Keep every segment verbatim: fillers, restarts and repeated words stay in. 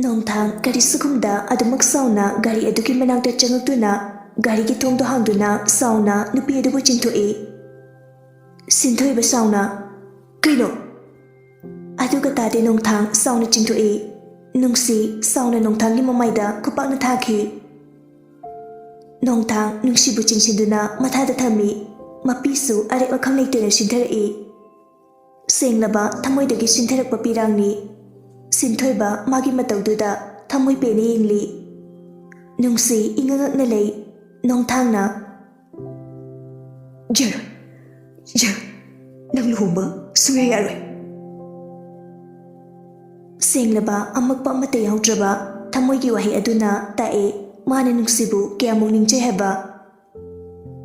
ꯅꯣꯡꯊꯥꯡ ꯀꯔꯤꯁꯨ ꯈꯨꯝꯗ ꯑꯗꯨꯃꯛ ꯁꯥꯎꯅ ꯒꯥꯔꯤ ꯑꯗꯨꯒꯤ ꯃꯅꯥꯛꯇ ꯆꯪꯉꯛꯇꯨꯅ ꯒꯥꯔꯤꯒꯤ ꯊꯣꯡꯗꯣ ꯍꯥꯡꯗꯨꯅ ꯁꯥꯎꯅ ꯅꯨꯄꯤ ꯑꯗꯨꯕꯨ ꯆꯤꯡꯊꯣꯛꯏ꯫ ꯁꯤꯟꯊꯣꯏꯕ ꯁꯥꯎꯅ, "ꯀꯩꯅꯣ?" ꯑꯗꯨꯒ ꯇꯥꯗꯦ ꯅꯣꯡꯊꯥꯡ ꯁꯥꯎꯅ ꯆꯤꯡꯊꯣꯛꯏ꯫ ꯅꯨꯡꯁꯤ ꯁꯥꯎꯅ ꯅꯣꯡꯊꯥꯡꯒꯤ ꯃꯃꯥꯏꯗ ꯈꯨꯄꯥꯛꯅ ꯊꯥꯈꯤ꯫ ꯅꯣꯡꯊꯥꯡ ꯅꯨꯡꯁꯤꯕꯨ ꯆꯤꯡꯁꯤꯟꯗꯨꯅ ꯃꯊꯥꯗ ꯊꯝꯃꯤ꯫ ꯃꯄꯤꯁꯨ ꯑꯔꯦꯞ ꯑꯈꯝ ꯂꯩꯇꯅ ꯁꯤꯟꯊꯔꯛꯏ꯫ ꯁꯦꯡꯂꯕ ꯊꯃꯣꯏꯗꯒꯤ ꯁꯤꯟꯊꯔꯛꯄ ꯄꯤꯔꯥꯡꯅꯤ꯫ ꯁꯤꯟꯊꯣꯏꯕ ꯃꯥꯒꯤ ꯃꯇꯧꯗꯨꯗ ꯊꯃꯣꯏ ꯄꯦꯟꯅ ꯌꯦꯡꯂꯤ꯫ ꯅꯨꯡꯁꯤ ꯏꯉꯛ ꯉꯛꯅ ꯂꯩ꯫ ꯅꯣꯡꯊꯥꯡꯅ, "ꯌꯥꯔꯣꯏ, ꯌꯥꯔꯣꯏ, ꯅꯪ ꯂꯨꯍꯣꯡꯕ ꯁꯨꯡꯌꯥ ꯌꯥꯔꯣꯏ"꯫ ꯁꯦꯡꯂꯕ ꯑꯃꯛꯄ ꯑꯃꯠꯇ ꯌꯥꯎꯗ꯭ꯔꯕ ꯊꯃꯣꯏꯒꯤ ꯋꯥꯍꯩ ꯑꯗꯨꯅ ꯇꯥꯛꯑꯦ ꯃꯥꯅ ꯅꯨꯡꯁꯤꯕꯨ ꯀꯌꯥꯃꯨꯛ ꯅꯤꯡꯖꯩ ꯍꯥꯏꯕ꯫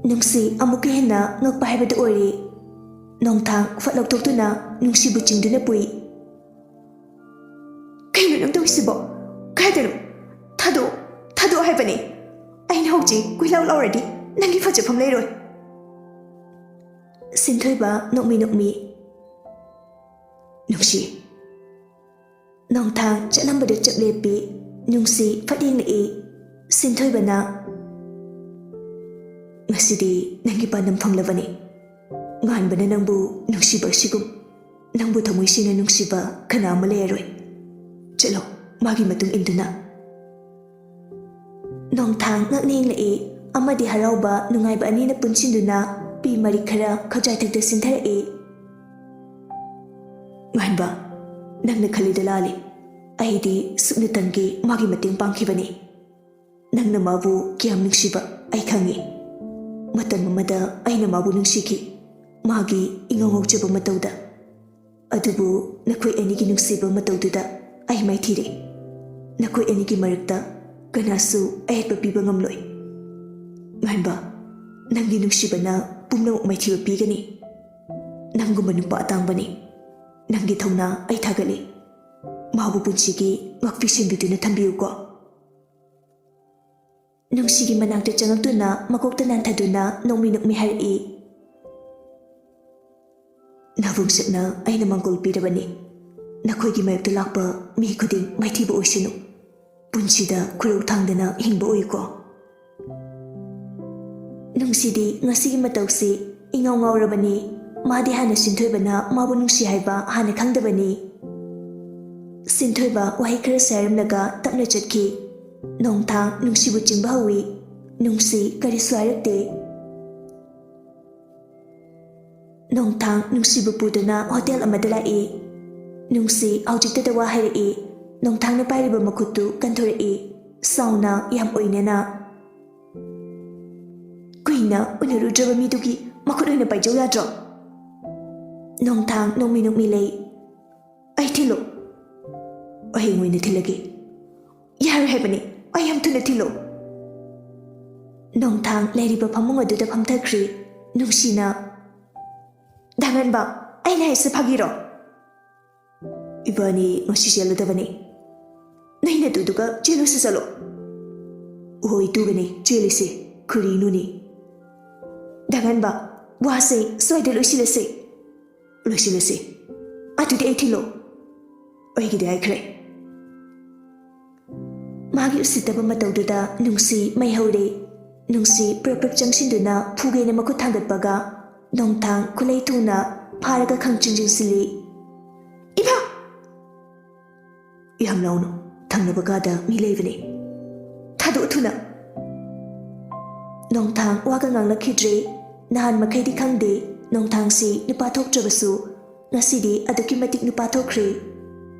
ꯅꯨꯡꯁꯤ ꯑꯃꯨꯛꯀ ꯍꯦꯟꯅ ꯉꯛꯄ ꯍꯥꯏꯕꯗꯨ ꯑꯣꯏꯔꯦ꯫ ꯅꯣꯡꯊꯥꯡ ꯐꯠ ꯂꯧꯊꯣꯛꯇꯨꯅ ꯅꯨꯡꯁꯤꯕꯨ ꯆꯤꯡꯗꯨꯅ ꯄꯨꯏ꯫ "ꯀꯩꯅꯣ ꯅꯪ ꯇꯧꯔꯤꯁꯤꯕꯣ? ꯀꯥꯏꯗꯅꯣ? ꯊꯥꯗꯣꯛꯑꯣ, ꯊꯥꯗꯣꯛꯑꯣ ꯍꯥꯏꯕꯅꯦ꯫ ꯑꯩꯅ ꯍꯧꯖꯤꯛ ꯀꯣꯏꯂꯥꯎ ꯂꯥꯎꯔꯗꯤ ꯅꯪꯒꯤ ꯐꯖꯐꯝ ꯂꯩꯔꯣꯏ"꯫ ꯁꯤꯟꯊꯣꯏꯕ ꯅꯣꯛꯃꯤ ꯅꯣꯛꯃꯤ꯫ "ꯅꯨꯡꯁꯤ"꯫ ꯅꯣꯡꯊꯥꯡ ꯆꯠꯂꯝꯕꯗ ꯆꯞ ꯂꯦꯞꯄꯤ꯫ ꯅꯨꯡꯁꯤ ꯐꯠ ꯌꯦꯡꯂꯛꯏ꯫ ꯁꯤꯟꯊꯣꯏꯕꯅ, "ꯉꯁꯤꯗꯤ ꯅꯪꯒꯤ ꯄꯥꯟꯗꯝ ꯐꯪꯂꯕꯅꯤ꯫ ꯉꯥꯟꯕꯅ ꯅꯪꯕꯨ ꯅꯨꯡꯁꯤꯕ ꯑꯁꯤꯒꯨꯝ ꯅꯪꯕꯨ ꯊꯃꯣꯏ ꯁꯦꯡꯅ ꯅꯨꯡꯁꯤꯕ ꯀꯅꯥ ꯑꯃ ꯂꯩꯔꯔꯣꯏ꯫ ꯆꯠꯂꯣ, ꯃꯥꯒꯤ ꯃꯇꯨꯡ ꯏꯟꯗꯨꯅ"꯫ ꯅꯣꯡꯊꯥꯡ ꯉꯛꯅ ꯌꯦꯡꯂꯛꯏ꯫ ꯑꯃꯗꯤ ꯍꯔꯥꯎꯕ ꯅꯨꯡꯉꯥꯏꯕ ꯑꯅꯤꯅ ꯄꯨꯟꯁꯤꯟꯗꯨꯅ ꯄꯤ ꯃꯔꯤꯛ ꯈꯔ ꯈꯖꯥꯏꯊꯛꯇ ꯁꯤꯟꯊꯔꯛꯏ꯫ "ꯉꯥꯟꯕ, ꯅꯪꯅ ꯈꯜꯂꯤꯗ ꯂꯥꯜꯂꯤ꯫ ꯑꯩꯗꯤ ꯁꯨꯞꯅꯇꯪꯒꯤ ꯃꯥꯒꯤ ꯃꯇꯦꯡ ꯄꯥꯡꯈꯤꯕꯅꯤ꯫ ꯅꯪꯅ ꯃꯥꯕꯨ ꯀꯌꯥꯝ ꯅꯨꯡꯁꯤꯕ ꯑꯩ ꯈꯪꯉꯤ꯫ ꯃꯇꯝ ꯑꯃꯗ ꯑꯩꯅ ꯃꯥꯕꯨ ꯅꯨꯡꯁꯤꯈꯤ, ꯃꯥꯒꯤ ꯏꯉꯧ ꯉꯧꯖꯕ ꯃꯇꯧꯗ꯫ ꯑꯗꯨꯕꯨ ꯅꯈꯣꯏ ꯑꯅꯤꯒꯤ ꯅꯨꯡꯁꯤꯕ ꯃꯇꯧꯗꯨꯗ ꯑꯩ ꯃꯥꯏꯊꯤꯔꯦ꯫ ꯅꯈꯣꯏ ꯑꯅꯤꯒꯤ ꯃꯔꯛꯇ ꯀꯅꯥꯁꯨ ꯑꯌꯦꯠꯄ ꯄꯤꯕ ꯉꯝꯂꯣꯏ꯫ ꯉꯥꯟꯕ, ꯅꯪꯒꯤ ꯅꯨꯡꯁꯤꯕꯅ ꯄꯨꯝꯅꯃꯛ ꯃꯥꯏꯊꯤꯕ ꯄꯤꯒꯅꯤ꯫ ꯅꯪꯒꯨꯝꯕ ꯅꯨꯄꯥ ꯑꯇꯥꯡꯕꯅꯤ꯫ ꯅꯪꯒꯤ ꯊꯧꯅꯥ ꯑꯩ ꯊꯥꯒꯠꯂꯤ꯫ ꯃꯥꯕꯨ ꯄꯨꯟꯁꯤꯒꯤ ꯉꯥꯛꯄꯤ ꯁꯦꯟꯕꯤꯗꯨꯅ ꯊꯝꯕꯤꯌꯨꯀꯣ"꯫ ꯅꯨꯡꯁꯤꯒꯤ ꯃꯅꯥꯛꯇ ꯆꯪꯉꯛꯇꯨꯅ ꯃꯀꯣꯛꯇ ꯅꯥꯟꯊꯗꯨꯅ ꯅꯣꯛꯃꯤ ꯅꯣꯛꯃꯤ ꯍꯥꯏꯔꯛꯏ꯫ "ꯅꯕꯨꯡꯁꯛꯅ ꯑꯩꯅ ꯃꯥꯡꯒꯣꯜ ꯄꯤꯔꯕꯅꯤ꯫ ꯅꯈꯣꯏꯒꯤ ꯃꯥꯌꯣꯛꯇ ꯂꯥꯛꯄ ꯃꯤ ꯈꯨꯗꯤꯡ ꯃꯥꯏꯊꯤꯕ ꯑꯣꯏꯁꯅꯨ꯫ ꯄꯨꯟꯁꯤꯗ ꯈꯨꯔꯧ ꯊꯥꯡꯗꯅ ꯍꯤꯡꯕ ꯑꯣꯏꯌꯨꯀꯣ꯫ ꯅꯨꯡꯁꯤꯗꯤ ꯉꯁꯤꯒꯤ ꯃꯇꯧꯁꯤ ꯏꯉꯥꯎ ꯉꯥꯎꯔꯕꯅꯤ꯫ ꯃꯥꯗꯤ ꯍꯥꯟꯅ ꯁꯤꯟꯊꯣꯏꯕꯅ ꯃꯥꯕꯨ ꯅꯨꯡꯁꯤ ꯍꯥꯏꯕ ꯍꯥꯟꯅ ꯈꯪꯗꯕꯅꯤ꯫ ꯁꯤꯟꯊꯣꯏꯕ ꯋꯥꯍꯩ ꯈꯔꯁꯨ ꯍꯥꯏꯔꯝꯂꯒ ꯇꯞꯅ ꯆꯠꯈꯤ꯫ ꯅꯣꯡꯊꯥꯡ ꯅꯨꯡꯁꯤꯕꯨ ꯆꯤꯡꯕ ꯍꯧꯏ꯫ ꯅꯨꯡꯁꯤ ꯀꯔꯤꯁꯨ ꯍꯥꯏꯔꯛꯇꯦ꯫ ꯅꯣꯡꯊꯥꯡ ꯅꯨꯡꯁꯤꯕꯨ ꯄꯨꯗꯨꯅ ꯍꯣꯇꯦꯜ ꯑꯃꯗ ꯂꯥꯛꯏ꯫ ꯅꯨꯡꯁꯤ ꯍꯧꯖꯤꯛꯇꯗ ꯋꯥ ꯍꯥꯏꯔꯛꯏ꯫ ꯅꯣꯡꯊꯥꯡꯅ ꯄꯥꯏꯔꯤꯕ ꯃꯈꯨꯠꯇꯨ ꯀꯟꯊꯣꯔꯛꯏ꯫ ꯁꯥꯎꯅ ꯌꯥꯝ ꯑꯣꯏꯅꯅ, "ꯀꯨꯏꯅ ꯎꯅꯔꯨꯗ꯭ꯔꯕ ꯃꯤꯗꯨꯒꯤ ꯃꯈꯨꯠ ꯑꯣꯏꯅ ꯄꯥꯏꯖꯧ ꯌꯥꯗ꯭ꯔꯣ?" ꯅꯣꯡꯊꯥꯡ ꯅꯣꯡꯃꯤ ꯅꯣꯡꯃꯤ ꯂꯩ꯫ "ꯑꯩ ꯊꯤꯜꯂꯣ?" "ꯑꯍꯤꯡ ꯑꯣꯏꯅ ꯊꯤꯜꯂꯒꯦ꯫" "ꯌꯥꯔꯣꯏ ꯍꯥꯏꯕꯅꯤ, ꯑꯩ ꯌꯥꯝ ꯊꯨꯅ ꯊꯤꯜꯂꯣ꯫" ꯅꯣꯡꯊꯥꯡ ꯂꯩꯔꯤꯕ ꯐꯃꯨꯡ ꯑꯗꯨꯗ ꯐꯝꯊꯈ꯭ꯔꯤ꯫ ꯅꯨꯡꯁꯤꯅ, "ꯗꯥꯉꯟꯕ, ꯑꯩꯅ ꯍꯥꯏꯁꯦ ꯐꯥꯒꯤꯔꯣ?" "ꯏꯕꯥꯅꯤ ꯉꯁꯤ ꯆꯦꯜꯂꯗꯕꯅꯤ꯫" "ꯅꯩꯅ ꯇꯨꯗꯨꯒ ꯆꯦꯜꯂꯨꯁꯤ ꯆꯠꯂꯣ꯫" "ꯍꯣꯏ, ꯇꯨꯒꯅꯤ ꯆꯦꯜꯂꯤꯁꯤ, ꯈꯨꯔꯤꯅꯨꯅꯤ꯫" "ꯗꯥꯉꯟꯕ, ꯋꯥꯁꯦ ꯁ꯭ꯋꯥꯏꯗ ꯂꯣꯏꯁꯤꯜꯂꯁꯤ꯫" "ꯂꯣꯏꯁꯤꯜꯂꯁꯤ꯫ ꯑꯗꯨꯗꯤ ꯑꯩ ꯊꯤꯜꯂꯣ꯫" "ꯑꯩꯒꯤꯗꯤ ꯍꯥꯏꯈ꯭ꯔꯦ꯫" ꯃꯥꯒꯤ ꯎꯁꯤꯠꯇꯕ ꯃꯇꯧꯗꯨꯗ ꯅꯨꯡꯁꯤ ꯃꯩ ꯍꯧꯔꯦ꯫ ꯅꯨꯡꯁꯤ ꯄ꯭ꯔꯞ ꯄ꯭ꯔꯞ ꯆꯪꯁꯤꯟꯗꯨꯅ ꯐꯨꯒꯦꯅ ꯃꯈꯨꯠ ꯊꯥꯡꯒꯠꯄꯒ ꯅꯣꯡꯊꯥꯡ ꯈꯨꯠꯂꯩ ꯊꯨꯅ ꯐꯥꯔꯒ ꯈꯪꯆꯤꯡ ꯆꯤꯡꯁꯤꯜꯂꯤ꯫ "ꯏꯃꯥ!" "ꯌꯥꯝ ꯂꯥꯎꯅꯨ, ꯊꯪꯅꯕ ꯀꯥꯗ ꯃꯤ ꯂꯩꯕꯅꯤ꯫ ꯊꯥꯗꯣꯛꯎ ꯊꯨꯅ꯫" ꯅꯣꯡꯊꯥꯡ ꯋꯥꯒ ꯉꯥꯡꯂꯛꯈꯤꯗ꯭ꯔꯦ꯫ ꯅꯍꯥꯟ ꯃꯈꯩꯗꯤ ꯈꯪꯗꯦ, ꯅꯣꯡꯊꯥꯡꯁꯤ ꯅꯨꯄꯥ ꯊꯣꯛꯇ꯭ꯔꯕꯁꯨ ꯉꯁꯤꯗꯤ ꯑꯗꯨꯛꯀꯤ ꯃꯇꯤꯛ ꯅꯨꯄꯥ ꯊꯣꯛꯈ꯭ꯔꯦ꯫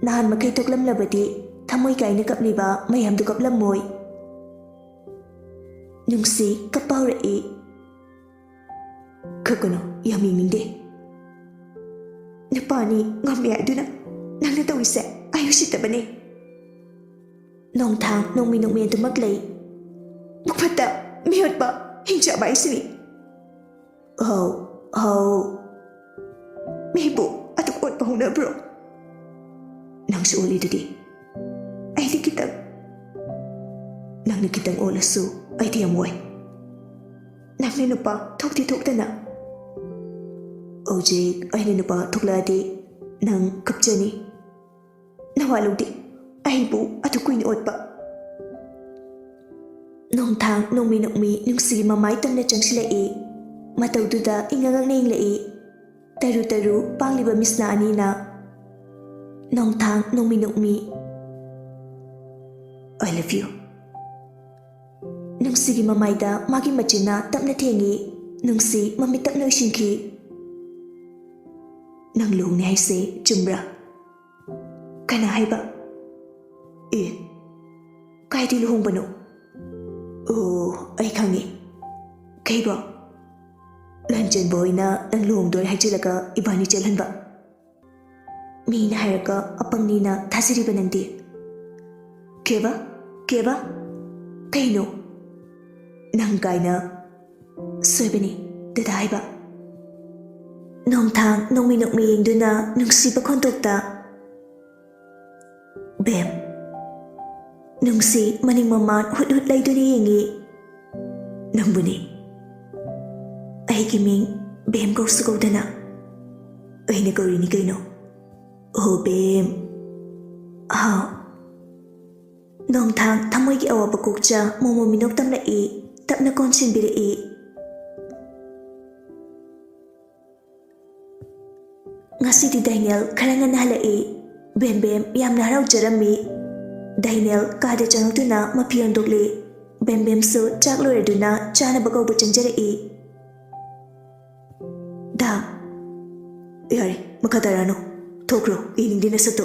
ꯅꯍꯥꯟ ꯃꯈꯩ ꯊꯣꯛꯂꯝꯂꯕꯗꯤ ꯊꯃꯣꯏ ꯀꯥꯏꯅ ꯀꯞꯂꯤꯕ ꯃꯌꯥꯝꯗꯨ ꯀꯞꯂꯝꯃꯣꯏ꯫ ꯅꯨꯡꯁꯤ ꯀꯞꯄ ꯍꯧꯔꯛꯏ꯫ "ꯀꯞꯀꯅꯨ, ꯌꯥꯝ ꯌꯦꯡꯅꯤꯡꯗꯦ꯫ ꯅꯨꯄꯥꯅꯤ ꯉꯝꯃꯦ ꯍꯥꯏꯗꯨꯅ ꯅꯪꯅ ꯇꯧꯔꯤꯁꯦ ꯑꯩ ꯎꯁꯤꯠꯇꯕꯅꯦ꯫" ꯅꯣꯡꯊꯥꯡ ꯅꯣꯡꯃꯤ ꯅꯣꯡꯃꯤ ꯑꯗꯨꯃꯛ ꯂꯩ꯫ "ꯃꯈꯨꯠꯇ ꯃꯤꯑꯣꯠꯄ ꯍꯤꯡꯆꯥꯕ ꯍꯥꯏꯁꯤꯅꯤ꯫" "ꯍꯥꯎ, ꯍꯥꯎ꯫ ꯃꯤꯕꯨ ꯑꯗꯨꯛ ꯑꯣꯠꯄ ꯍꯧꯅꯕ꯭ꯔꯣ? ꯅꯪꯁꯨ ꯑꯣꯠꯂꯤꯗꯨꯗꯤ꯫ ꯑꯩꯗꯤ ꯈꯤꯇꯪ꯫" "ꯅꯪꯅ ꯈꯤꯇꯪ ꯑꯣꯠꯂꯁꯨ ꯑꯩꯗꯤ ꯌꯥꯝ ꯋꯥꯏ꯫ ꯅꯪꯅ ꯅꯨꯄꯥ ꯊꯣꯛꯇꯤ ꯊꯣꯛꯇꯅ꯫" "ꯍꯧꯖꯤꯛ ꯑꯩꯅ ꯅꯨꯄꯥ ꯊꯣꯛꯂꯛꯑꯗꯤ ꯅꯪ ꯀꯞꯆꯅꯤ꯫ ꯋꯥ ꯂꯧꯗꯦ꯫ ꯑꯩꯕꯨ ꯑꯗꯨ ꯀꯨꯏꯅ ꯑꯣꯠꯄ꯫ ꯅꯣꯡꯊꯥꯡ ꯅꯣꯡꯃꯤ ꯅꯣꯡꯃꯤ ꯅꯨꯡꯁꯤꯒꯤ ꯃꯃꯥꯏ ꯇꯝꯅ ꯆꯪꯁꯤꯜꯂꯛꯏ꯫ ꯃꯇꯧꯗꯨꯗ ꯏꯉꯛ ꯉꯛꯅ ꯌꯦꯡꯂꯛꯏ꯫ ꯇꯔꯨ ꯇꯔꯨ ꯄꯥꯡꯂꯤꯕ ꯃꯤꯠꯁꯅꯥ ꯑꯅꯤꯅ꯫ ꯅꯣꯡꯊꯥꯡ ꯅꯣꯡꯃꯤ ꯅꯣꯡꯃꯤ꯫ I love you꯫ ꯅꯨꯡꯁꯤꯒꯤ ꯃꯃꯥꯏꯗ ꯃꯥꯒꯤ ꯃꯆꯤꯟꯅ ꯇꯞꯅ ꯊꯦꯡꯉꯤ꯫ ꯅꯨꯡꯁꯤ ꯃꯃꯤꯠ ꯇꯞꯅ ꯎꯏꯁꯤꯟꯈꯤ꯫ ꯅꯪ ꯂꯨꯍꯣꯡꯅꯤ ꯍꯥꯏꯁꯦ ꯆꯨꯝꯕ꯭ꯔꯥ? ꯀꯅꯥ ꯍꯥꯏꯕ? ꯑꯦ, ꯀꯥꯏꯗꯤ ꯂꯨꯍꯣꯡꯕꯅꯣ? ꯑꯣ, ꯑꯩ ꯈꯪꯉꯤ꯫ ꯀꯩꯕꯣ? ꯂꯟꯆꯦꯟꯕ ꯍꯣꯏꯅ ꯅꯪ ꯂꯨꯍꯣꯡꯗꯣꯔꯦ ꯍꯥꯏꯖꯤꯜꯂꯒ ꯏꯕꯥꯅꯤ ꯆꯦꯜꯍꯟꯕ꯫ ꯃꯤꯅ ꯍꯥꯏꯔꯒ ꯑꯄꯪꯅꯤꯅ ꯊꯥꯖꯔꯤꯕ ꯅꯪꯗꯤ꯫ ꯀꯦꯕ? ꯀꯦꯕ? ꯀꯩꯅꯣ? ꯅꯪ ꯀꯥꯏꯅ? ꯁꯣꯏꯕꯅꯤ, ꯗꯗꯥ ꯍꯥꯏꯕ꯫ ꯅꯣꯡꯊꯥꯡ ꯅꯣꯡꯃꯤ ꯅꯣꯡꯃꯤ ꯌꯦꯡꯗꯨꯅ ꯅꯨꯡꯁꯤꯕ ꯈꯣꯟꯊꯣꯛꯇ꯫ ꯕꯦꯝ꯫ ꯅꯨꯡꯁꯤ ꯃꯅꯤꯡ ꯃꯃꯥꯟ ꯍꯨꯠ ꯍꯨꯠ ꯂꯩꯗꯨꯅ ꯌꯦꯡꯉꯤ꯫ ꯅꯪꯕꯨꯅꯤ꯫ ꯑꯩꯒꯤ ꯃꯤꯡ ꯕꯦꯝ ꯀꯧꯁꯨ ꯀꯧꯗꯅ꯫ ꯑꯩꯅ ꯀꯧꯔꯤꯅꯤ ꯀꯩꯅꯣ꯫ ꯑꯣ ꯕꯦꯝ꯫ ꯍꯥꯎ꯫ ꯅꯣꯡꯊꯥꯡ ꯊꯃꯣꯏꯒꯤ ꯑꯋꯥꯕ ꯀꯣꯛꯆ ꯃꯣꯃꯣ ꯃꯤꯅꯣꯛ ꯇꯝꯂꯛꯏ, ꯇꯞꯅ ꯀꯣꯟꯁꯤꯟꯕꯤꯔꯛꯏ꯫ ꯉꯁꯤꯗꯤ ꯗꯥꯏꯅꯦꯜ ꯈꯔ ꯉꯟꯅ ꯍꯜꯂꯛꯏ꯫ ꯕꯦꯝꯕꯦꯝ ꯌꯥꯝꯅ ꯍꯔꯥꯎꯖꯔꯝꯃꯤ꯫ ꯗꯥꯏꯅꯦꯜ ꯀꯥꯗ ꯆꯪꯂꯛꯇꯨꯅ ꯃꯐꯤ ꯍꯣꯡꯗꯣꯛꯂꯤ꯫ ꯕꯦꯝꯕꯦꯝꯁꯨ ꯆꯥꯛ ꯂꯣꯏꯔꯗꯨꯅ ꯆꯥꯅꯕ ꯀꯧꯕ ꯆꯪꯖꯔꯛꯏ꯫ ꯗꯥ꯫ ꯌꯥꯔꯦ, ꯃꯈꯥ ꯇꯥꯔꯛꯑꯅꯨ꯫ ꯊꯣꯛꯈ꯭ꯔꯣ, ꯌꯦꯡꯅꯤꯡꯗꯦ ꯅꯁꯛꯇꯣ꯫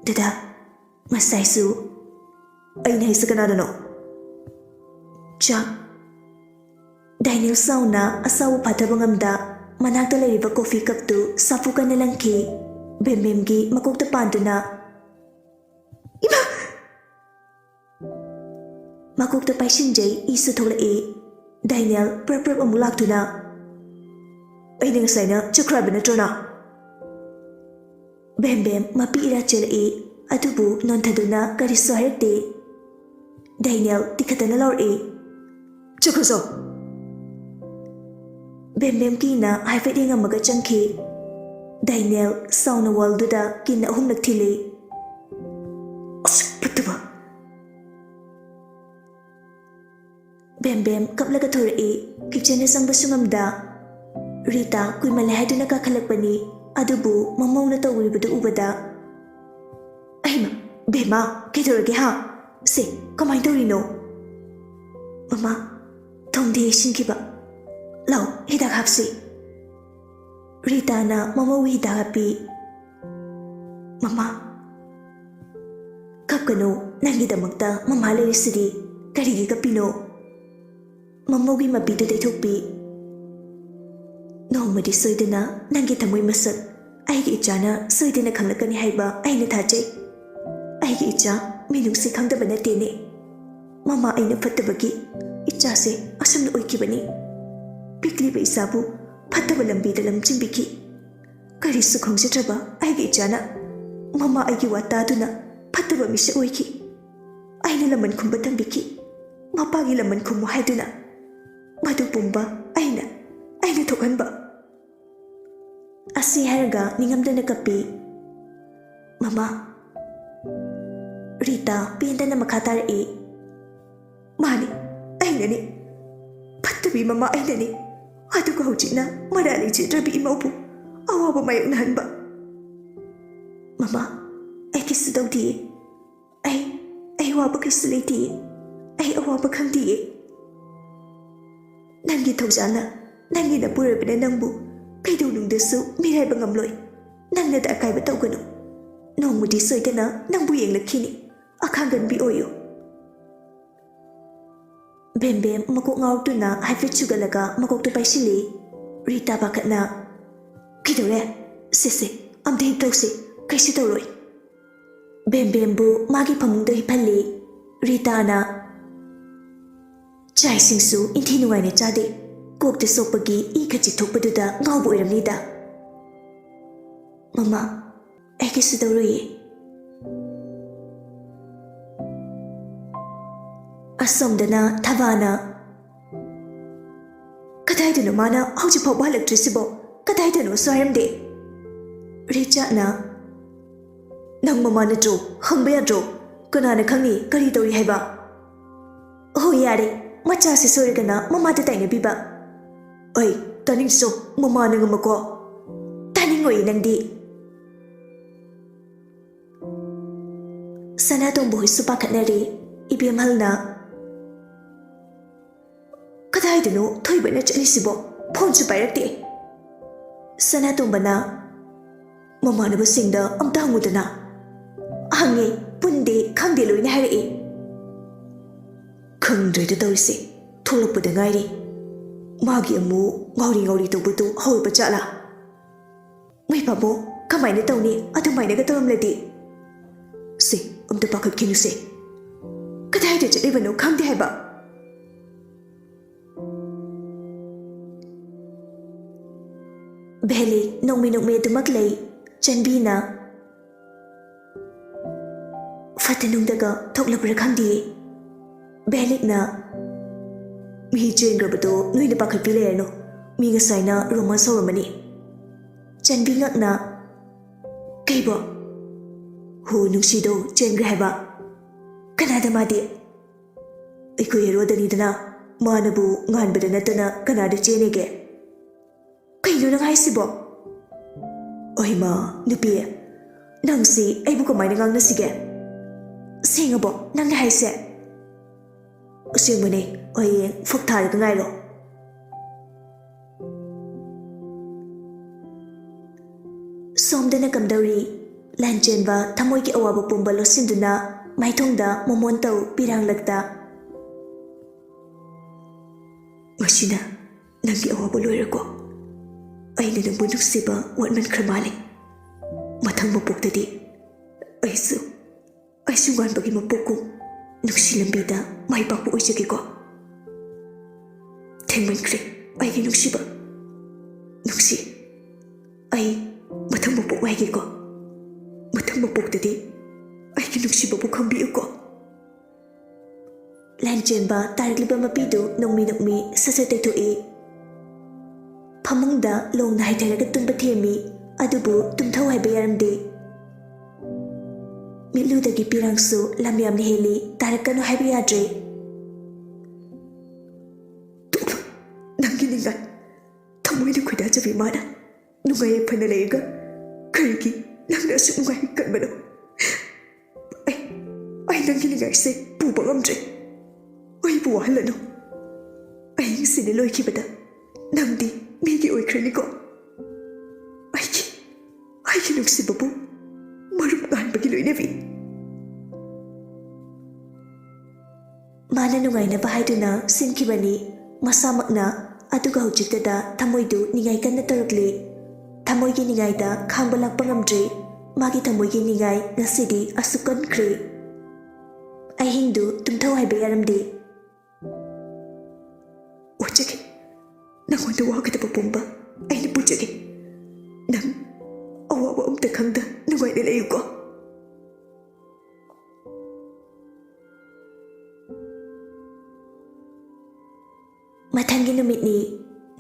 ꯗꯗꯥ, ꯉꯁꯥꯏꯁꯨ꯫ ꯑꯩꯅ ꯍꯥꯏꯁꯦ ꯀꯅꯥꯗꯅꯣ? ꯆꯥꯛ꯫ ꯗꯥꯏꯅꯦꯜ ꯁꯥꯎꯅ ꯑꯁꯥꯎꯕ ꯐꯥꯊꯕ ꯉꯝꯗ ꯃꯅꯥꯛꯇ ꯂꯩꯔꯤꯕ ꯀꯣꯐꯤ ꯀꯞꯇꯨ ꯁꯥꯐꯨ ꯀꯟꯅ ꯂꯪꯈꯤ꯫ ꯕꯦꯝꯕꯦꯝꯒꯤ ꯃꯀꯣꯛꯇ ꯄꯥꯟꯗꯨꯅ, ꯏꯃꯥ! ꯃꯀꯣꯛꯇ ꯄꯥꯏꯁꯤꯟꯖꯩ, ꯏꯁꯨ ꯊꯣꯛꯂꯛꯏ꯫ ꯗꯥꯏꯅꯦꯜ ꯄ꯭ꯔꯞ ꯄ꯭ꯔꯞ ꯑꯃꯨꯛ ꯂꯥꯛꯇꯨꯅ, ꯑꯩꯅ ꯉꯁꯥꯏꯅ ꯆꯠꯈ꯭ꯔꯕ ꯅꯠꯇ꯭ꯔꯣ ꯅꯪ? ꯕꯦꯝꯕꯦꯝ ꯃꯄꯤ ꯏꯔꯥ ꯆꯦꯜꯂꯛꯏ, ꯑꯗꯨꯕꯨ ꯅꯣꯟꯊꯗꯨꯅ ꯀꯔꯤꯁꯨ ꯍꯥꯏꯔꯛꯇꯦ꯫ ꯗꯥꯏꯅꯦꯜ ꯇꯤꯈꯠꯇꯅ ꯂꯥꯎꯔꯛꯏ, ꯆꯠꯈ꯭ꯔꯣ ꯆꯣ꯫ ꯕꯦꯝꯕꯦꯝ ꯀꯤꯅ ꯍꯥꯏꯐꯦꯠ ꯌꯦꯡꯉꯝꯃꯒ ꯆꯪꯈꯤ꯫ ꯗꯥꯏꯅꯦꯜ ꯁꯥꯎꯅ ꯋꯥꯜꯗꯨꯗ ꯀꯤꯟ ꯑꯍꯨꯝꯂꯛ ꯊꯤꯜꯂꯤ꯫ ꯑꯁ, ꯐꯠꯇꯕ! ꯕꯦꯝ ꯕꯦꯝ ꯀꯞꯂꯒ ꯊꯣꯔꯛꯏ꯫ ꯀꯤꯠꯆꯟꯗ ꯆꯪꯕꯁꯨ ꯉꯝꯗ꯫ ꯔꯤꯇꯥ ꯀꯨꯏꯃꯜꯂꯦ ꯍꯥꯏꯗꯨꯅ ꯀꯥꯈꯠꯂꯛꯄꯅꯤ, ꯑꯗꯨꯕꯨ ꯃꯃꯧꯅ ꯇꯧꯔꯤꯕꯗꯨ ꯎꯕꯗ, "ꯑꯩꯃ, ꯕꯦꯝꯃ, ꯀꯩꯗꯧꯔꯒꯦ ꯍꯥ? ꯁꯦ, ꯀꯃꯥꯏꯅ ꯇꯧꯔꯤꯅꯣ?" "ꯃꯃꯥ, ꯊꯣꯡꯗ ꯌꯩꯁꯤꯟꯈꯤꯕ꯫ ꯂꯥꯎ, ꯍꯤꯗꯥꯛ ꯍꯥꯞꯁꯤ꯫" ꯔꯤꯇꯥꯅ ꯃꯃꯧꯒꯤ ꯍꯤꯗꯥꯛ ꯍꯥꯞꯄꯤ꯫ "ꯃꯃꯥ, ꯀꯞꯀꯅꯨ, ꯅꯪꯒꯤꯗꯃꯛꯇ ꯃꯃꯥ ꯂꯩꯔꯤꯁꯤꯗꯤ, ꯀꯔꯤꯒꯤ ꯀꯞꯄꯤꯅꯣ?" ꯃꯃꯧꯒꯤ ꯃꯄꯤꯗꯨ ꯇꯩꯊꯣꯛꯄꯤ꯫ "ꯅꯣꯡꯃꯗꯤ ꯁꯣꯏꯗꯅ ꯅꯪꯒꯤ ꯊꯃꯣꯏ ꯃꯁꯛ ꯑꯩꯒꯤ ꯏꯆꯥꯅ ꯁꯣꯏꯗꯅ ꯈꯪꯂꯛꯀꯅꯤ ꯍꯥꯏꯕ ꯑꯩꯅ ꯊꯥꯖꯩ꯫ ꯑꯩꯒꯤ ꯏꯆꯥ ꯃꯤꯅꯨꯡꯁꯤ ꯈꯪꯗꯕ ꯅꯠꯇꯦꯅꯦ꯫ ꯃꯃꯥ ꯑꯩꯅ ꯐꯠꯇꯕꯒꯤ ꯏꯆꯥꯁꯦ ꯑꯁꯨꯝꯅ ꯑꯣꯏꯈꯤꯕꯅꯤ꯫ ꯄꯤꯛꯂꯤꯕ ꯏꯆꯥꯕꯨ ꯐꯠꯇꯕ ꯂꯝꯕꯤꯗ ꯂꯝꯖꯤꯡꯕꯤꯈꯤ꯫ ꯀꯔꯤꯁꯨ ꯈꯪꯖꯗ꯭ꯔꯕ ꯑꯩꯒꯤ ꯏꯆꯥꯅ ꯃꯃꯥ ꯑꯩꯒꯤ ꯋꯥ ꯇꯥꯗꯨꯅ ꯐꯠꯇꯕ ꯃꯤꯁꯛ ꯑꯣꯏꯈꯤ꯫ ꯑꯩꯅ ꯂꯃꯟ ꯈꯨꯝꯕ ꯇꯝꯕꯤꯈꯤ꯫ ꯃꯄꯥꯒꯤ ꯂꯃꯟ ꯈꯨꯝꯃꯨ ꯍꯥꯏꯗꯨꯅ ꯃꯗꯨ ꯄꯨꯝꯕ ꯑꯩꯅ, ꯑꯩꯅ ꯊꯣꯛꯍꯟꯕ꯫" ꯑꯁꯤ ꯍꯥꯏꯔꯒ ꯅꯤꯡꯉꯝꯗꯅ ꯀꯞꯄꯤ꯫ "ꯃꯃꯥ꯫" ꯔꯤꯇꯥ ꯄꯦꯟꯗꯅ ꯃꯈꯥ ꯇꯥꯔꯛꯏ꯫ "ꯃꯥꯅꯤ, ꯑꯩꯅꯅꯤ꯫ ꯐꯠꯇꯕꯤ ꯃꯃꯥ ꯑꯩꯅꯅꯤ꯫ ꯑꯗꯨꯒ ꯍꯧꯖꯤꯛꯅ ꯃꯔꯥꯜ ꯂꯩꯖꯗ꯭ꯔꯕꯤ ꯏꯃꯧꯕꯨ ꯑꯋꯥꯕ ꯃꯥꯌꯣꯛꯅꯍꯟꯕ꯫" "ꯃꯃꯥ, ꯑꯩ ꯀꯩꯁꯨ ꯇꯧꯗꯤꯌꯦ꯫ ꯑꯩ, ꯑꯩ ꯋꯥꯕ ꯀꯩꯁꯨ ꯂꯩꯇꯤꯌꯦ꯫ ꯑꯩ ꯑꯋꯥꯕ ꯈꯪꯗꯤꯌꯦ꯫ ꯅꯪꯒꯤ ꯊꯧꯖꯥꯜꯅ, ꯅꯪꯒꯤ ꯅꯄꯨꯔꯣꯏꯕꯅ ꯅꯪꯕꯨ ꯀꯩꯗꯧꯅꯨꯡꯗꯁꯨ ꯃꯤꯔꯥꯏꯕ ꯉꯝꯂꯣꯏ꯫ ꯅꯪꯅꯗ ꯑꯀꯥꯏꯕ ꯇꯧꯒꯅꯨ꯫ ꯅꯣꯡꯃꯗꯤ ꯁꯣꯏꯗꯅ ꯅꯪꯕꯨ ꯌꯦꯡꯂꯛꯈꯤꯅꯤ꯫ ꯑꯈꯥꯡꯒꯟꯕꯤ ꯑꯣꯏꯌꯨ꯫" ꯕꯦꯝꯕꯦꯝ ꯃꯀꯣꯛ ꯉꯥꯎꯔꯛꯇꯨꯅ ꯍꯥꯏꯐꯦꯠ ꯁꯨꯒꯠꯂꯒ ꯃꯀꯣꯛꯇꯨ ꯄꯥꯏꯁꯤꯜꯂꯤ꯫ ꯔꯤꯇꯥ ꯄꯥꯈꯠꯅ, "ꯀꯩꯗꯧꯔꯦ? ꯁꯦ, ꯁꯦ, ꯑꯝꯇ ꯍꯤꯞꯊꯧꯁꯦ, ꯀꯩꯁꯨ ꯇꯧꯔꯣꯏ꯫" ꯕꯦꯝꯕꯦꯝꯕꯨ ꯃꯥꯒꯤ ꯐꯃꯨꯡꯗ ꯍꯤꯞꯍꯜꯂꯤ꯫ ꯔꯤꯇꯥꯅ, "ꯆꯥꯛ ꯏꯁꯤꯡꯁꯨ ꯏꯟꯊꯤ ꯅꯨꯡꯉꯥꯏꯅ ꯆꯥꯗꯦ꯫ ꯀꯣꯛꯇ ꯁꯣꯛꯄꯒꯤ ꯏ ꯈꯖꯤꯛ ꯊꯣꯛꯄꯗꯨꯗ ꯉꯥꯎꯕ ꯑꯣꯏꯔꯝꯅꯤꯗ꯫" "ꯃꯃꯥ, ꯑꯩ ꯀꯩꯁꯨ ꯇꯧꯔꯣꯏꯌꯦ꯫" ꯑꯁꯣꯝꯗꯅ ꯊꯕꯥꯅ, "ꯀꯗꯥꯏꯗꯅꯣ ꯃꯥꯅ ꯍꯧꯖꯤꯛ ꯐꯥꯎꯕ ꯍꯜꯂꯛꯇ꯭ꯔꯤꯁꯤꯕꯣ? ꯀꯗꯥꯏꯗꯅꯣꯁꯨ ꯍꯥꯏꯔꯝꯗꯦ꯫" ꯔꯤꯆꯥꯔꯗꯅ, "ꯅꯪ ꯃꯃꯥ ꯅꯠꯇ꯭ꯔꯣ? ꯍꯪꯕ ꯌꯥꯗ꯭ꯔꯣ? ꯀꯅꯥꯅ ꯈꯪꯅꯤ ꯀꯔꯤ ꯇꯧꯔꯤ ꯍꯥꯏꯕ?" "ꯍꯣꯏ, ꯌꯥꯔꯦ, ꯃꯆꯥꯁꯦ ꯁꯣꯏꯔꯒꯅ ꯃꯃꯥꯗ ꯇꯥꯏꯅꯕꯤꯕ꯫" "ꯑꯩ ꯇꯥꯅꯤꯡꯁꯨ, ꯃꯃꯥꯅ ꯉꯝꯃꯀꯣ?" "ꯇꯥꯅꯤꯡꯉꯣꯏ ꯅꯪꯗꯤ꯫" ꯁꯅꯥꯇꯣꯝꯕ ꯍꯣꯏꯁꯨ ꯄꯥꯈꯠꯅꯔꯦ꯫ ꯏꯕꯦꯝꯍꯜꯅ, "ꯀꯗꯥꯏꯗꯅꯣ ꯊꯣꯏꯕꯅ ꯆꯠꯂꯤꯁꯤꯕꯣ? ꯐꯣꯟꯁꯨ ꯄꯥꯏꯔꯛꯇꯦ꯫" ꯁꯅꯥꯇꯣꯝꯕꯅ, "ꯃꯃꯥꯟꯅꯕꯁꯤꯡꯗ ꯑꯝꯇ ꯍꯪꯉꯨꯗꯅ꯫" ꯍꯪꯉꯦ, ꯄꯨꯟꯗꯦ, ꯈꯪꯗꯦ ꯂꯣꯏꯅ ꯍꯥꯏꯔꯛꯑꯦ꯫ "ꯈꯪꯗ꯭ꯔꯦꯗ ꯇꯧꯔꯤꯁꯦ, ꯊꯣꯛꯂꯛꯄꯗ ꯉꯥꯏꯔꯤ꯫ ꯃꯥꯒꯤ ꯑꯃꯨꯛ ꯉꯥꯎꯔꯤ ꯉꯥꯎꯔꯤ ꯇꯧꯕꯗꯨ ꯍꯧꯔꯕ ꯖꯥꯠꯂꯥ?" "ꯃꯣꯏ ꯄꯥꯕꯨꯡ, ꯀꯃꯥꯏꯅ ꯇꯧꯅꯤ ꯑꯗꯨꯃꯥꯏꯅꯒ ꯇꯧꯔꯝꯂꯗꯤ?" "ꯁꯦ, ꯑꯝꯇ ꯄꯥꯈꯠꯈꯤꯅꯨꯁꯦ꯫ ꯀꯗꯥꯏꯗ ꯆꯠꯂꯤꯕꯅꯣ ꯈꯪꯗꯦ ꯍꯥꯏꯕ꯫" ꯚꯦꯂꯤ ꯅꯣꯡꯃꯤ ꯅꯣꯡꯃꯤ ꯑꯗꯨꯃꯛ ꯂꯩ꯫ ꯆꯟꯕꯤꯅ, "ꯐꯠꯇ ꯅꯨꯡꯗꯒ ꯊꯣꯛꯂꯕ꯭ꯔꯥ ꯈꯪꯗꯦ꯫" ꯚꯦꯂꯤꯛꯅ, "ꯃꯤ ꯆꯦꯟꯈ꯭ꯔꯕꯗꯣ ꯅꯣꯏꯅ ꯄꯥꯈꯠꯄꯤ ꯂꯩꯔꯅꯨ꯫ ꯃꯤ ꯉꯁꯥꯏꯅ ꯔꯣꯃꯥꯟꯁ ꯍꯧꯔꯝꯃꯅꯤ꯫" ꯆꯟꯕꯤ ꯉꯛꯅ, "ꯀꯩꯕꯣ? ꯍꯣ, ꯅꯨꯡꯁꯤꯗꯣ ꯆꯦꯟꯈ꯭ꯔꯦ ꯍꯥꯏꯕ? ꯀꯅꯥꯗ ꯃꯥꯗꯤ?" "ꯑꯩꯈꯣꯏ ꯍꯦꯔꯣꯗꯅꯤꯗꯅ꯫ ꯃꯥꯅꯕꯨ ꯉꯥꯟꯕꯗ ꯅꯠꯇꯅ ꯀꯅꯥꯗ ꯆꯦꯟꯅꯦꯒꯦ?" "ꯀꯩꯅꯣ ꯅꯪ ꯍꯥꯏꯁꯤꯕꯣ?" "ꯑꯣꯏꯃꯥ, ꯅꯨꯄꯤ, ꯅꯪꯁꯤ ꯑꯩꯕꯨ ꯀꯃꯥꯏꯅ ꯉꯥꯡꯅꯁꯤꯒꯦ? ꯁꯦꯡꯉꯕꯣ ꯅꯪꯅ ꯍꯥꯏꯁꯦ?" "ꯑꯁꯦꯡꯕꯅꯦ, ꯍꯌꯦꯡ ꯐꯛ ꯊꯥꯔꯒ ꯉꯥꯏꯔꯣ꯫" ꯁꯣꯝꯗꯅ ꯀꯝꯗꯧꯔꯤ? ꯂꯥꯟꯆꯦꯟꯕ ꯊꯃꯣꯏꯒꯤ ꯑꯋꯥꯕ ꯄꯨꯝꯕ ꯂꯣꯠꯁꯤꯟꯗꯨꯅ ꯃꯥꯏꯊꯣꯡꯗ ꯃꯣꯃꯣꯟ ꯇꯧ ꯄꯤꯔꯥꯡꯂꯛꯇ, "ꯉꯁꯤꯅ ꯅꯪꯒꯤ ꯑꯋꯥꯕ ꯂꯣꯏꯔꯀꯣ꯫ ꯑꯩꯅ ꯅꯪꯕꯨ ꯅꯨꯡꯁꯤꯕ ꯋꯥꯠꯃꯟꯈ꯭ꯔ ꯃꯥꯜꯂꯦ꯫ ꯃꯊꯪ ꯃꯄꯣꯛꯇꯗꯤ ꯑꯩꯁꯨ, ꯑꯩꯁꯨ ꯉꯥꯟꯕꯒꯤ ꯃꯄꯣꯛꯀꯨꯝ ꯅꯨꯡꯁꯤ ꯂꯝꯕꯤꯗ ꯃꯥꯏ ꯄꯥꯛꯄ ꯑꯣꯏꯖꯒꯦꯀꯣ꯫ ꯊꯦꯡꯃꯟꯈ꯭ꯔꯦ ꯑꯩꯒꯤ ꯅꯨꯡꯁꯤꯕ꯫ ꯅꯨꯡꯁꯤ, ꯑꯩ ꯃꯊꯪ ꯃꯄꯣꯛ ꯉꯥꯏꯒꯦꯀꯣ꯫ ꯃꯊꯪ ꯃꯄꯣꯛꯇꯗꯤ ꯑꯩꯒꯤ ꯅꯨꯡꯁꯤꯕꯕꯨ ꯈꯪꯕꯤꯌꯨꯀꯣ꯫" ꯂꯥꯟꯆꯦꯟꯕ ꯇꯥꯔꯛꯂꯤꯕ ꯃꯄꯤꯗꯨ ꯅꯣꯡꯃꯤ ꯅꯣꯡꯃꯤ ꯁꯠ ꯁꯠ ꯇꯩꯊꯣꯛꯏ꯫ ꯐꯃꯨꯡꯗ ꯂꯣꯡꯅ ꯍꯥꯏꯊꯔꯒ ꯇꯨꯝꯕ ꯊꯦꯝꯃꯤ꯫ ꯑꯗꯨꯕꯨ ꯇꯨꯝꯊꯧ ꯍꯥꯏꯕ ꯌꯥꯔꯝꯗꯦ꯫ ꯃꯤꯠꯂꯨꯗꯒꯤ ꯄꯤꯔꯥꯡꯁꯨ ꯂꯝ ꯌꯥꯝꯅ ꯍꯦꯜꯂꯤ, ꯇꯥꯔꯛꯀꯅꯨ ꯍꯥꯏꯕ ꯌꯥꯗ꯭ꯔꯦ꯫ ꯇꯣꯛꯂꯣ, ꯅꯪꯒꯤ ꯅꯤꯡꯉꯥꯏ꯫ ꯊꯃꯣꯏꯅ ꯈꯣꯏꯗꯥꯖꯕꯤ ꯃꯥꯅ ꯅꯨꯡꯉꯥꯏ ꯌꯥꯏꯐꯅ ꯂꯩꯔꯒ ꯀꯔꯤꯒꯤ ꯅꯪꯅ ꯑꯁꯨꯛ ꯅꯨꯡꯉꯥꯏ ꯀꯟꯕꯅꯣ? ꯑꯩ, ꯑꯩ ꯅꯪꯒꯤ ꯅꯤꯡꯉꯥꯏꯁꯦ ꯄꯨꯕ ꯉꯝꯗ꯭ꯔꯦ꯫ ꯑꯩꯕꯨ ꯋꯥꯍꯜꯂꯅꯨ꯫ ꯑꯍꯤꯡꯁꯤꯅ ꯂꯣꯏꯈꯤꯕꯗ ꯅꯪꯗꯤ ꯃꯤꯒꯤ ꯑꯣꯏꯈ꯭ꯔꯅꯤꯀꯣ꯫ ꯑꯩꯒꯤ, ꯑꯩꯒꯤ ꯅꯨꯡꯁꯤꯕꯕꯨ ꯃꯔꯨꯞ ꯉꯥꯟꯕꯒꯤ ꯂꯣꯏꯅꯕꯤ꯫ ꯃꯥꯅ ꯅꯨꯡꯉꯥꯏꯅꯕ ꯍꯥꯏꯗꯨꯅ ꯁꯤꯟꯈꯤꯕꯅꯤ꯫ ꯃꯁꯥꯃꯛꯅ꯫ ꯑꯗꯨꯒ ꯍꯧꯖꯤꯛꯇꯗ ꯊꯃꯣꯏꯗꯨ ꯅꯤꯡꯉꯥꯏ ꯀꯟꯅ ꯇꯧꯔꯛꯂꯤ꯫ ꯊꯃꯣꯏꯒꯤ ꯅꯤꯡꯉꯥꯏꯗ ꯈꯥꯡꯕ ꯂꯥꯛꯄ ꯉꯝꯗ꯭ꯔꯦ꯫ ꯃꯥꯒꯤ ꯊꯃꯣꯏꯒꯤ ꯅꯤꯡꯉꯥꯏ ꯉꯁꯤꯗꯤ ꯑꯁꯨꯛ ꯀꯟꯈ꯭ꯔꯦ꯫ ꯑꯍꯤꯡꯗꯨ ꯇꯨꯝꯊꯧ ꯍꯥꯏꯕ ꯌꯥꯔꯝꯗꯦ꯫ ꯋꯥꯖꯒꯦ꯫ ꯅꯪꯉꯣꯟꯗ ꯋꯥꯒꯗꯕ ꯄꯨꯝꯕ ꯑꯩꯅ ꯄꯨꯖꯒꯦ꯫ ꯅꯪ ꯑꯋꯥꯕ ꯑꯝꯇ ꯈꯪꯗ ꯅꯨꯡꯉꯥꯏꯅ ꯂꯩꯌꯨꯀꯣ꯫ ꯃꯊꯪꯒꯤ ꯅꯨꯃꯤꯠꯅꯤ꯫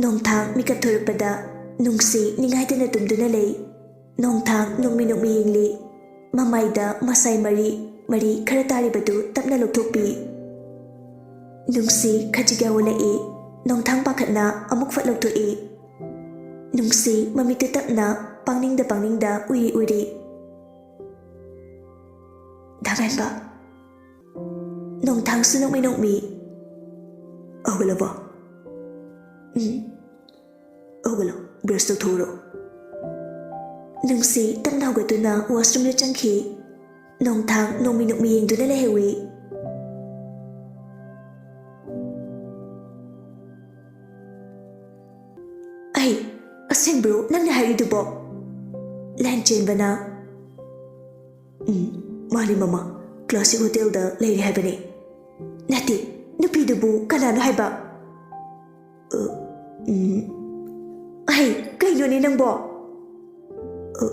ꯅꯣꯡꯊꯥꯡ ꯃꯤꯀꯞ ꯊꯣꯔꯛꯄꯗ ꯅꯨꯡꯁꯤ ꯅꯤꯡꯉꯥꯏꯗꯅ ꯇꯨꯝꯗꯨꯅ ꯂꯩ꯫ ꯅꯣꯡꯊꯥꯡ ꯅꯣꯡꯃꯤ ꯅꯣꯡꯃꯤ ꯌꯦꯡꯂꯤ꯫ ꯃꯃꯥꯏꯗ ꯃꯁꯥꯏ ꯃꯔꯤ ꯃꯔꯤ ꯈꯔ ꯇꯥꯔꯤꯕꯗꯨ ꯇꯞꯅ ꯂꯧꯊꯣꯛꯄꯤ꯫ ꯅꯨꯡꯁꯤ ꯈꯖꯤꯛ ꯌꯥꯎꯍꯜꯂꯛꯏ꯫ ꯅꯣꯡꯊꯥꯡ ꯄꯥꯈꯠꯅ ꯑꯃꯨꯛ ꯐꯠ ꯂꯧꯊꯣꯛꯏ꯫ ꯅꯨꯡꯁꯤ ꯃꯃꯤꯠꯇꯨ ꯇꯞꯅ ꯄꯥꯡꯅꯤꯡꯗ ꯄꯥꯡꯅꯤꯡꯗ ꯎꯏꯔꯤ ꯎꯏꯔꯤ꯫ ꯗꯥ ꯉꯥꯟꯕ꯫ ꯅꯣꯡꯊꯥꯡꯁꯨ ꯅꯣꯛꯃꯤ ꯅꯣꯛꯃꯤ꯫ ꯍꯧꯒꯠꯂꯕꯣ? ꯎꯝ꯫ ꯍꯧꯒꯠꯂꯣ, ꯕ꯭ꯔꯁ ꯇꯧꯊꯣꯛꯎꯔꯣ꯫ ꯅꯨꯡꯁꯤ ꯇꯞꯅ ꯍꯧꯒꯠꯇꯨꯅ ꯋꯥꯁꯔꯨꯝꯗ ꯆꯪꯈꯤ꯫ ꯅꯣꯡꯊꯥꯡ ꯅꯣꯡꯃꯤ ꯅꯣꯡꯃꯤ ꯌꯦꯡꯗꯨꯅ ꯂꯩꯍꯧꯏ꯫ ꯑꯩ, ꯑꯁꯦꯡꯕ꯭ꯔꯣ ꯅꯪꯅ ꯍꯥꯏꯔꯤꯗꯨꯕꯣ? ꯂꯥꯟꯆꯦꯟꯕꯅ꯫ ꯎꯝ, ꯃꯥꯅꯤ ꯃꯃꯥ, ꯀ꯭ꯂꯥꯁꯤꯛ ꯍꯣꯇꯦꯜꯗ ꯂꯩꯔꯦ ꯍꯥꯏꯕꯅꯦ꯫ ꯅꯠꯇꯦ, ꯅꯨꯄꯤꯗꯨꯕꯨ ꯀꯅꯥꯅꯣ ꯍꯥꯏꯕ? ꯑ, ꯎꯝ꯫ ꯑꯍꯩ, ꯀꯩꯅꯣꯅꯦ ꯅꯪꯕꯣ? ꯑ,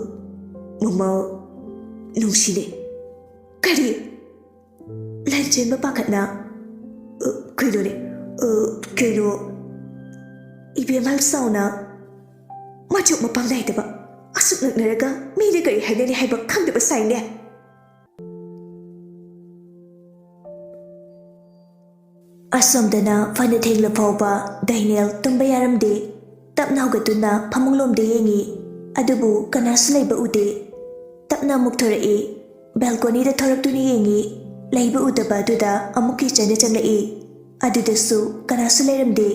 ꯃꯃꯥ, ꯅꯨꯡꯁꯤꯅꯦ꯫ ꯀꯔꯤ? ꯂꯥꯟꯆꯦꯟꯕ ꯄꯥꯈꯠꯅ, "ꯑ, ꯀꯩꯅꯣꯅꯦ? ꯑ, ꯀꯩꯅꯣ?" ꯏꯕꯦꯝꯍꯜ ꯆꯥꯎꯅ, "ꯃꯆꯨ ꯃꯄꯥꯡ ꯅꯥꯏꯗꯕ, ꯑꯁꯨꯛ ꯅꯛꯅꯔꯒ ꯃꯤꯗꯤ ꯀꯔꯤ ꯍꯥꯏꯅꯅꯤ ꯍꯥꯏꯕ ꯈꯪꯗꯕ ꯁꯥꯏꯅꯦ꯫ ꯑꯁꯣꯝꯗꯅ ꯐꯅ ꯊꯦꯡꯂ ꯐꯥꯎꯕ ꯗꯥꯏꯅꯦꯜ ꯇꯨꯝꯕ ꯌꯥꯔꯝꯗꯦ꯫ ꯇꯞꯅ ꯍꯧꯒꯠꯇꯨꯅ ꯐꯃꯨꯡꯂꯣꯝꯗ ꯌꯦꯡꯉꯤ, ꯑꯗꯨꯕꯨ ꯀꯅꯥꯁꯨ ꯂꯩꯕ ꯎꯗꯦ꯫ ꯇꯞꯅ ꯑꯃꯨꯛ ꯊꯣꯔꯛꯏ꯫ ꯕꯦꯜꯀꯣꯅꯤꯗ ꯊꯣꯔꯛꯇꯨꯅ ꯌꯦꯡꯉꯤ꯫ ꯂꯩꯕ ꯎꯗꯕ ꯑꯗꯨꯗ ꯑꯃꯨꯛ ꯀꯤꯆꯟꯗ ꯆꯪꯂꯛꯏ꯫ ꯑꯗꯨꯗꯁꯨ ꯀꯅꯥꯁꯨ ꯂꯩꯔꯝꯗꯦ꯫